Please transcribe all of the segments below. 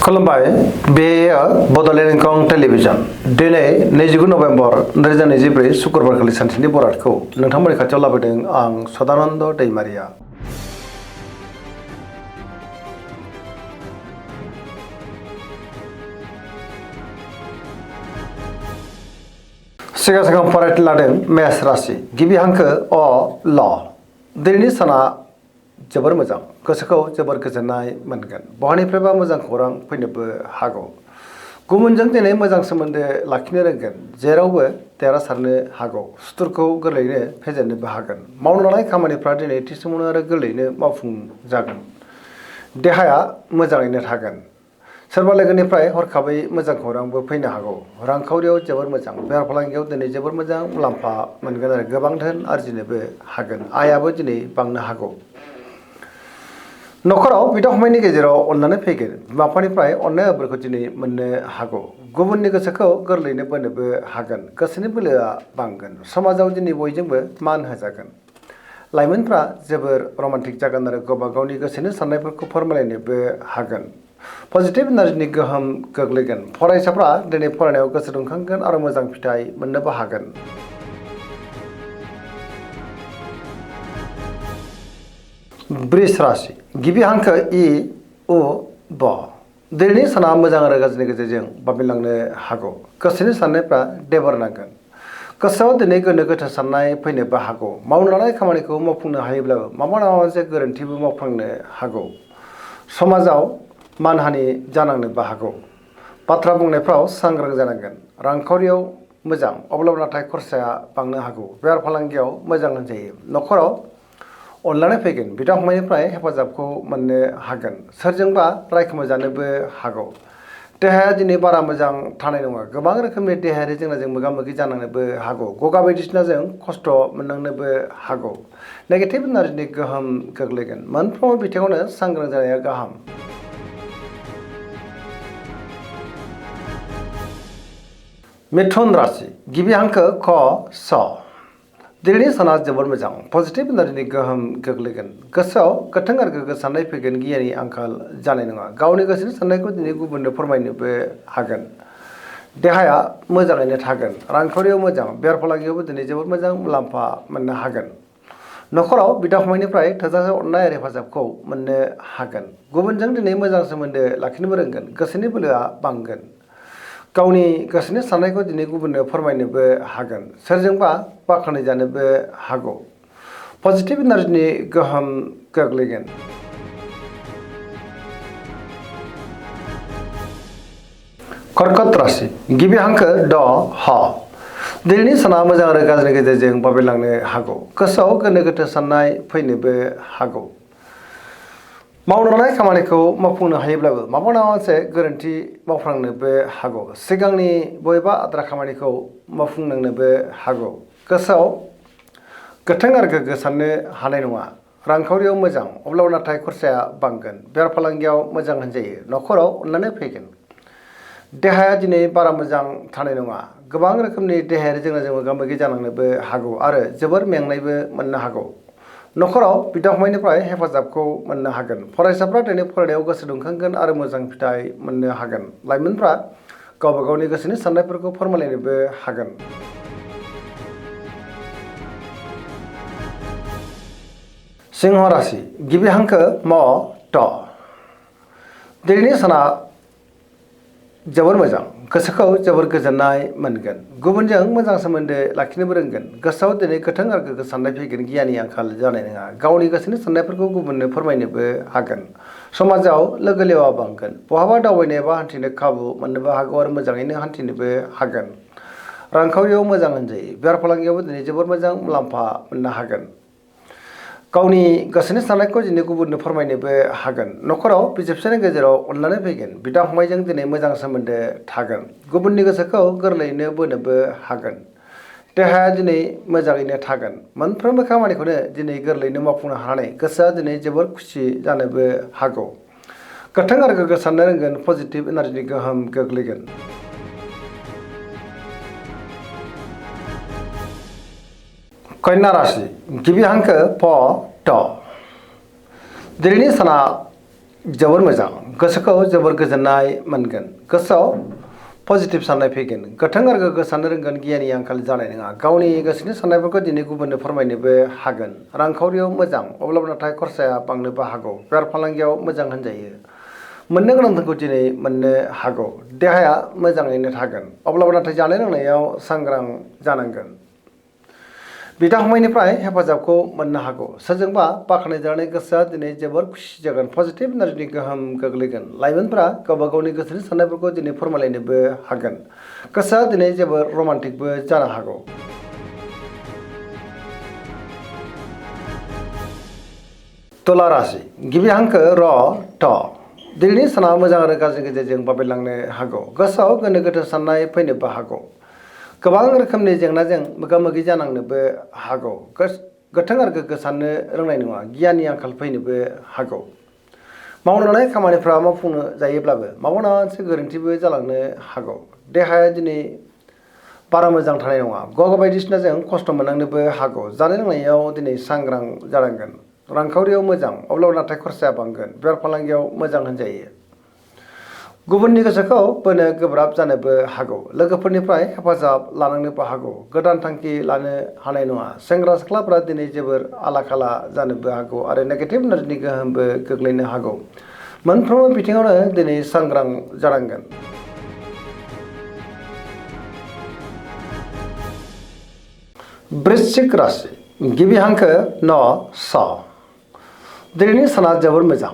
खुलुमबाय बेयो बड'लेण्ड इंखं टेलिभिजन दिनै 29 नभेम्बर 2024 शुक्रबारखालि सानसेनि बरादखौ नोंथांमोननि खाथियाव लाबोदों आं सदानन्द दैमारिया। सिगां फरायनो लादों मेष राशि गिबि हांखो अ ल दिनैनि साना जोबोर मोजां गोसोखौ जोबोर गोजोननाय मोनगोन बहानिफ्रायबा मोजां खौरां फैनोबो हागौ गुबुनजों दिनै मोजां सोमोन्दो लाखिनो रोंगोन जेरावबो देरहासारनो हागौ सुथुरखौ गोरलैयैनो फेजेननोबो हागोन मावनो लानाय खामानिफ्रा दिनै थि समावनो आरो गोरलैयैनो मावफुंजागोन देहाया मोजाङैनो थागोन सोरबा लोगोनिफ्राय हरखाबै मोजां खौरांबो फैनो हागौ रांखावरियाव जोबोर मोजां बेफार फालांगियाव दिनै जोबोर मोजां मुलाम्फा मोनगोन आरो गोबां धोन आरजिनोबो हागोन आयाबो दिनै बांनो हागौ नखराव बिदा फंबायनि गेजेराव अननानै फैगोन बिमा बिफानिफ्राय अननाय आबोरखौ दिनै मोननो हागौ गुबुननि गोसोखौ गोरलैयैनो बोनोबो हागोन गोसोनि बोलोआ बांगोन समाजाव दिनै बयजोंबो मान होजागोन लाइमोनफ्रा जोबोर रमान्टिक जागोन आरो गावबा गावनि गोसोनि साननायफोरखौ फोरमायलायनोबो हागोन पजिटिभ एनार्जिनि गोहोम गोग्लैगोन फरायसाफ्रा दिनै फरायनायाव गोसो दुंखांगोन आरो मोजां फिथाइ मोननोबो हागोन वृष राशि गिबि हांखो इ उ ब दिनैनि साना मोजां आरो गाज्रिनि गेजेरजों बाबेनलांनो हागौ गोसोनि साननायफ्रा देबार नांगोन गोसोआव दिनै गोनो गोथो साननाय फैनोबो हागौ मावनो लानाय खामानिखौ मावफुंनो हायोब्लाबो माबा मोनसे गोरोन्थिबो मावफ्लांनो हागौ समाजाव मानहानि जानांनोबो हागौ बाथ्रा बुंनायफ्राव सांग्रां जानांगोन रांखावरियाव मोजां अब्लाबो नाथाय खरसाया बांनो हागौ बेफार फालांगियाव मोजां होनजायो नखराव अनलायनाय फैगोन बिदा फंबायनिफ्राय हेफाजाबखौ मोननो हागोन सोरजोंबा रायखोमाजानोबो हागौ देहाया दिनै बारा मोजां थानाय नङा गोबां रोखोमनि देहायारि जेंनाजों मोगा मोगि जानांनोबो हागौ गगा बायदिसिनाजों खस्थ' मोननांनोबो हागौ नेगेटिभ एनार्जिनि गोहोम गोग्लैगोन मोनफ्रोमबो बिथिङावनो सांग्रां जानाया गाहाम मिथुन राशि गिबि हांखो ख स दिनैनि साना जोबोर मोजां पजिटिभ एनार्जिनि गोहोम गोग्लैगोन गोसोआव गोथों आरो गोग्गो साननाय फैगोन गियाननि आंखाल जानाय नङा गावनि गोसोनि साननायखौ दिनै गुबुननो फोरमायनोबो हागोन देहाया मोजाङैनो थागोन रांखावरियाव मोजां बेफार फालांगियावबो दिनै जोबोर मोजां मुलाम्फा मोननो हागोन नखराव बिदा फंबायनिफ्राय थोजासे अननाय आरो हेफाजाबखौ मोननो हागोन गुबुनजों दिनै मोजां सोमोन्दो लाखिनोबो रोंगोन गोसोनि बोलोआ बांगोन गावनि गोसोनि साननायखौ दिनै गुबुननो फोरमायनोबो हागोन सोरजोंबा बाख्नाय जानोबो हागौ पजिटिभ एनार्जिनि गोहोम गोग्लैगोन कर्कट राशि गिबि हांखो ड ह दिनैनि साना मोजां आरो गाज्रिनि गेजेरजों बाबेनलांनो हागौ गोसोआव गोनो गोथो साननाय फैनोबो हागौ मावनो लानाय खामानिखौ मावफुंनो हायोब्लाबो माबा मोनसे गोरोन्थि मावफ्लांनोबो हागौ सिगांनि बबेबा आद्रा खामानिखौ मावफुंनांनोबो हागौ गोसोआव गोथों आरो गोग्गो साननो हानाय नङा रांखावरियाव मोजां अब्लाबो नाथाय खरसाया बांगोन बेफार फालांगियाव मोजां होनजायो नखराव अननानै फैगोन देहाया दिनै बारा मोजां थानाय नङा गोबां रोखोमनि देहायारि जेंनाजों मोगा मोगि जानांनोबो हागौ आरो जोबोर मेंनायबो मोननो हागौ नखराव बिदा फंबायनिफ्राय हेफाजाबखौ मोननो हागोन फरायसाफ्रा दिनै फरायनायाव गोसो दुंखांगोन आरो मोजां फिथाइ मोननो हागोन लाइमोनफ्रा गावबा गावनि गोसोनि साननायफोरखौ फोरमायलायनोबो हागोन सिंह राशि गिबि हांखो म ट दिनैनि साना जोबोर मोजां गोसोखौ जोबोर गोजोननाय मोनगोन गुबुनजों मोजां सोमोन्दो लाखिनोबो रोंगोन गोसोआव दिनै गोथों आरो गोग्गो साननाय फैगोन गियाननि आंखाल जानाय नङा गावनि गोसोनि साननायफोरखौ गुबुननो फोरमायनोबो हागोन समाजाव लोगो लेवा बांगोन बहाबा दावबायनो एबा हान्थिनो खाबु मोननोबो हागौ आरो मोजाङैनो हान्थिनोबो हागोन रांखावरियाव मोजां होनजायो बेफार फालांगियावबो दिनै जोबोर मोजां मुलाम्फा मोननो हागोन गावनि गोसोनि साननायखौ दिनै गुबुननो फोरमायनोबो हागोन नखराव बिसि फिसायनि गेजेराव अननानै फैगोन बिदा फंबायजों दिनै मोजां सोमोन्दो थागोन गुबुननि गोसोखौ गोरलैयैनो बोनोबो हागोन देहाया दिनै मोजाङैनो थागोन मोनफ्रोमबो खामानिखौनो दिनै गोरलैयैनो मावफुंनो हानानै गोसोआ दिनै जोबोर खुसि जानोबो हागौ गोथों आरो गोग्गो साननो रोंगोन पजिटिभ एनार्जिनि गोहोम गोग्लैगोन कन्या राशि गिबि हांखो प ट दिनैनि साना जोबोर मोजां गोसोखौ जोबोर गोजोननाय मोनगोन गोसोआव पजिटिभ साननाय फैगोन गोथों आरो गोग्गो साननो रोंगोन गियाननि आंखाल जानाय नङा गावनि गोसोनि साननायफोरखौ दिनै गुबुननो फोरमायनोबो हागोन रांखावरियाव मोजां अब्लाबो नाथाय खरसाया बांनोबो हागौ बेफार फालांगियाव मोजां होनजायो मोननो गोनांफोरखौ दिनै मोननो हागौ देहाया मोजाङैनो थागोन अब्लाबो नाथाय जानाय लोंनायाव सांग्रां जानांगोन बिदा फंबायनिफ्राय हेफाजाबखौ मोननो हागौ सोरजोंबा बाख्नायजानाय गोसोआ दिनै जोबोर खुसि जागोन पजिटिभ एनार्जिनि गोहोम गोग्लैगोन लाइमोनफोरा गावबा गावनि गोसोनि साननायफोरखौ दिनै फोरमायलायनोबो हागोन गोसोआ दिनै जोबोर रमान्टिकबो जानो हागौ तुला राशि गिबि हांखो र ट दिनैनि साना मोजां आरो गाज्रि गेजेरजों बाबेलांनो हागौ गोसोआव गोनो गोथो साननाय फैनोबो हागौ गोबां रोखोमनि जेंनाजों मोगा मोगि जानांनोबो हागौ गोथों आरो गोग्गो साननो रोंनाय नङा गियाननि आंखाल फैनोबो हागौ मावनो लानाय खामानिफ्रा मावफुंनो जायोब्लाबो माबा मोनसे गोरोन्थिबो जालांनो हागौ देहाया दिनै बारा मोजां थानाय नङा गगा बायदिसिनाजों खस्थ' मोननांनोबो हागौ जानाय लोंनायाव दिनै सांग्रां जानांगोन रांखावरियाव मोजां अब्लाबो नाथाय खरसाया बांगोन बेफार फालांगियाव मोजां होनजायो गुबुननि गोसोखौ बोनो गोब्राब जानोबो हागौ लोगोफोरनिफ्राय हेफाजाब लानांनोबो हागौ गोदान थांखि लानो हानाय नङा सेंग्रा सिख्लाफोरा दिनै जोबोर आला खाला जानोबो हागौ आरो नेगेटिभ एनार्जिनि गोहोमबो गोग्लैनो हागौ मोनफ्रोमबो बिथिङावनो दिनै सांग्रां जानांगोन वृश्चिक राशि गिबि हांखो न स दिनैनि साना जोबोर मोजां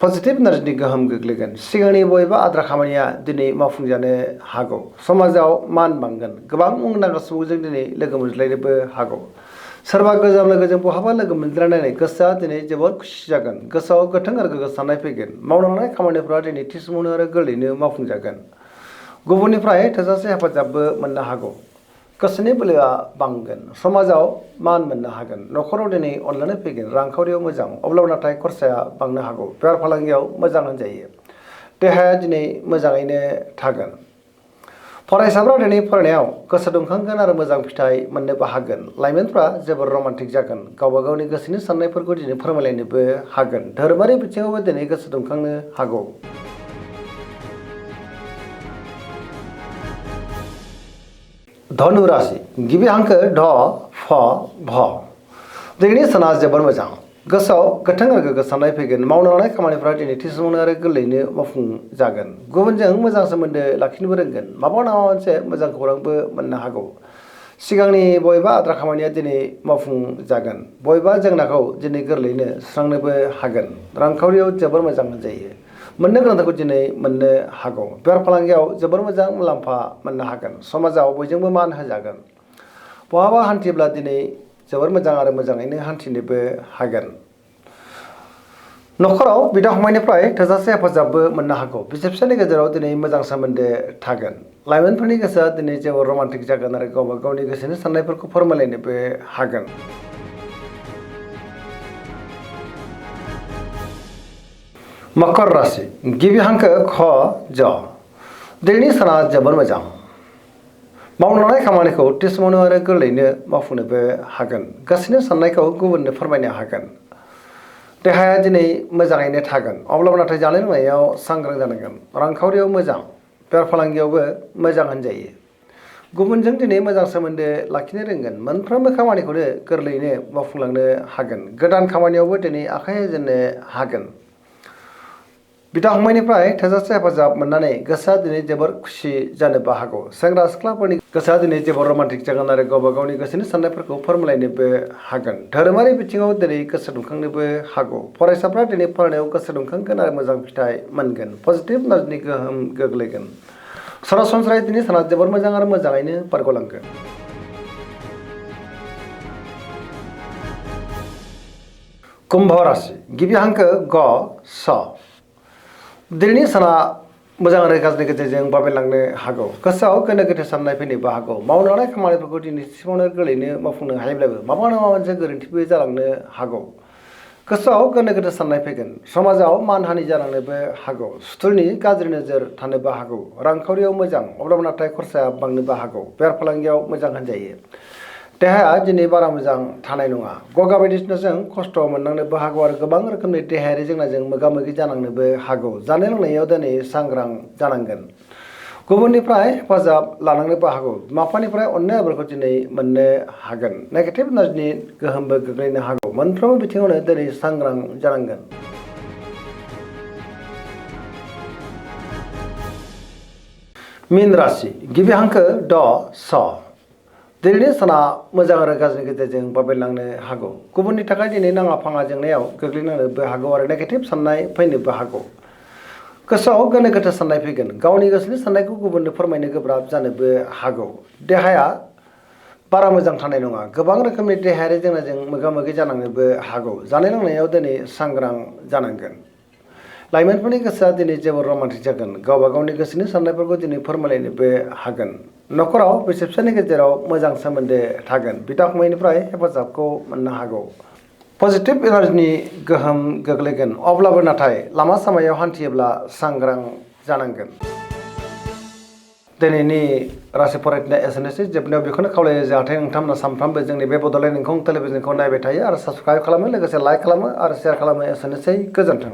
पजिटिभ एनार्जिनि गोहोम गोग्लैगोन सिगांनि बबेबा आद्रा खामानिया दिनै मावफुंजानो हागौ समाजाव मान बांगोन गोबां मुंदांखा सुबुंजों दिनै लोगो मोनज्लायनोबो हागौ सोरबा गोजाम लोगोजों बहाबा लोगो मोनज्लायनानै गोसोआ दिनै जोबोर खुसि जागोन गोसोआव गोथों आरो गोग्गो साननाय फैगोन मावनो लानाय खामानिफ्रा दिनै थि समावनो आरो गोरलैयैनो मावफुंजागोन गुबुननिफ्राय थोजासे हेफाजाबबो मोननो हागौ गोसोनि बोलोआ बांगोन समाजाव मान मोननो हागोन न'खराव दिनै अनलायनाय फैगोन रांखावरियाव मोजां अब्लाबो नाथाय खरसाया बांनो हागौ बेफार फालांगियाव मोजां होनजायो देहाया दिनै मोजाङैनो थागोन फरायसाफ्रा दिनै फरायनायाव गोसो दुंखांगोन आरो मोजां फिथाइ मोननोबो हागोन लाइमोनफ्रा जोबोर रमान्टिक जागोन गावबा गावनि गोसोनि साननायफोरखौ दिनै फोरमायलायनोबो हागोन धोरोमारि बिथिङावबो दिनै गोसो दुंखांनो हागौ धनु राशि गिबि हांखो ढ फ भ दिनैनि साना जोबोर मोजां गोसोआव गोथों आरो गोग्गो साननाय फैगोन मावनो लानाय खामानिफ्रा दिनै थि समावनो आरो गोरलैयैनो मावफुंजागोन गुबुनजों मोजां सोमोन्दो लाखिनोबो रोंगोन माबा मोनसे मोजां खौरांबो मोननो हागौ सिगांनि बबेबा आद्रा खामानिया दिनै मावफुंजागोन बबेबा जेंनाखौ दिनै गोरलैयैनो सुस्रांनोबो हागोन रांखावरियाव जोबोर मोजां होनजायो मोननो गोनांखौ दिनै मोननो हागौ बेफार फालांगियाव जोबोर मोजां मुलाम्फा मोननो हागोन समाजाव बयजोंबो मान होजागोन बहाबा हान्थिब्ला दिनै जोबोर मोजां आरो मोजाङैनो हान्थिनोबो हागोन न'खराव बिदा फंबायनिफ्राय थोजासे हेफाजाबबो मोननो हागौ बिसि फिसायनि गेजेराव दिनै मोजां सोमोन्दो थागोन लाइमोनफोरनि गोसोआ दिनै जोबोर रमान्टिक जागोन आरो गावबा गावनि गोसोनि साननायफोरखौ फोरमायलायनोबो हागोन मकर राशि गिबि हांखो ख ज दिनैनि साना जोबोर मोजां मावनो लानाय खामानिखौ थि समावनो आरो गोरलैयैनो मावफुंनोबो हागोन गोसोनि साननायखौ गुबुननो फोरमायनो हागोन देहाया दिनै मोजाङैनो थागोन अब्लाबो नाथाय जानाय लोंनायाव सांग्रां जानांगोन रांखावरियाव मोजां बेफार फालांगियावबो मोजां होनजायो गुबुनजों दिनै मोजां सोमोन्दो लाखिनो रोंगोन मोनफ्रोमबो खामानिखौनो गोरलैयैनो मावफुंलांनो हागोन गोदान खामानियावबो दिनै आखाइ होजेननो हागोन बिदा फंबायनिफ्राय थोजासे हेफाजाब मोननानै गोसोआ दिनै जोबोर खुसि जानोबो हागौ सेंग्रा सिख्लाफोरनि गोसोआ दिनै जोबोर रमान्टिक जागोन आरो गावबा गावनि गोसोनि साननायफोरखौ फोरमायलायनोबो हागोन धोरोमारि बिथिङाव दिनै गोसो दुंखांनोबो हागौ फरायसाफ्रा दिनै फरायनायाव गोसो दुंखांगोन आरो मोजां फिथाइ मोनगोन पजिटिभ एनार्जिनि गोहोम गोग्लैगोन सरासनस्रायै दिनै साना जोबोर मोजां आरो मोजाङैनो बारग'लांगोन कुम्भ राशि गिबि हांखो ग स दिनैनि साना मोजां आरो गाज्रिनि गेजेरजों बाबेनलांनो हागौ गोसोआव गोनो गोथो साननाय फैनोबो हागौ मावनो लानाय खामानिफोरखौ दिनैसिमावनो गोरलैयैनो मावफुंनो हायोब्लाबो माबा नङा मोनसे गोरोन्थिबो जालांनो हागौ गोसोआव गोनो गोथो साननाय फैगोन समाजाव मानहानि जालांनोबो हागौ सुथुरनि गाज्रि नोजोर थानोबो हागौ रांखावरियाव मोजां अब्लाबो नाथाय खरसाया बांनोबो हागौ बेफार फालांगियाव मोजां होनजायो देहाया दिनै बारा मोजां थानाय नङा। गगा बायदिसिनाजों खस्थ' मोननांनोबो हागौ आरो गोबां रोखोमनि देहायारि जेंनाजों मोगा मोगि जानांनोबो हागौ। जानाय लोंनायाव दिनै सांग्रां जानांगोन। गुबुननिफ्राय हेफाजाब लानांनोबो हागौ। बिमा बिफानिफ्राय अननाय आबोरखौ दिनै मोननो हागोन। नेगेटिभ एनार्जिनि गोहोमबो गोग्लैनो हागौ। मोनफ्रोमबो बिथिङावनो दिनै सांग्रां जानांगोन। मीन राशि गिबि हांखो ड स। दिनैनि साना मोजां आरो गाज्रिनि गेजेरजों बाबेनलांनो हागौ। गुबुननि थाखाय दिनै नाङा फाङा जेंनायाव गोग्लैनांनोबो हागौ आरो नेगेटिभ साननाय फैनोबो हागौ। गोसोआव गोनो गोथो साननाय फैगोन। गावनि गोसोनि साननायखौ गुबुननो फोरमायनो गोब्राब जानोबो हागौ। देहाया बारा मोजां थानाय नङा। गोबां रोखोमनि देहायारि जेंनाजों मोगा मोगि जानांनोबो हागौ। जानाय लोंनायाव दिनै सांग्रां जानांगोन। लाइमोनफोरनि गोसोआ दिनै जोबोर रमान्टिक जागोन। गावबा गावनि गोसोनि साननायफोरखौ दिनै फोरमायलायनोबो हागोन। न'खराव बिसि फिसायनि गेजेराव मोजां सोमोन्दो थागोन। बिदा फंबायनिफ्राय हेफाजाबखौ मोननो हागौ। पजिटिभ एनार्जिनि गोहोम गोग्लैगोन। अब्लाबो नाथाय लामा सामायाव हान्थियोब्ला सांग्रां जानांगोन। दिनैनि राशि फरायनाय एसेनोसै। जोबनायाव बेखौनो खावलायो जाहाथे नोंथांमोना सानफ्रामबो जोंनि बे बड'लेण्ड इंखं टेलिभिजनखौ नायबाय थायो आरो साबस्क्राइब खालामो, लोगोसे लाइक खालामो आरो शेयार खालामो। एसेनोसै, गोजोन्थों।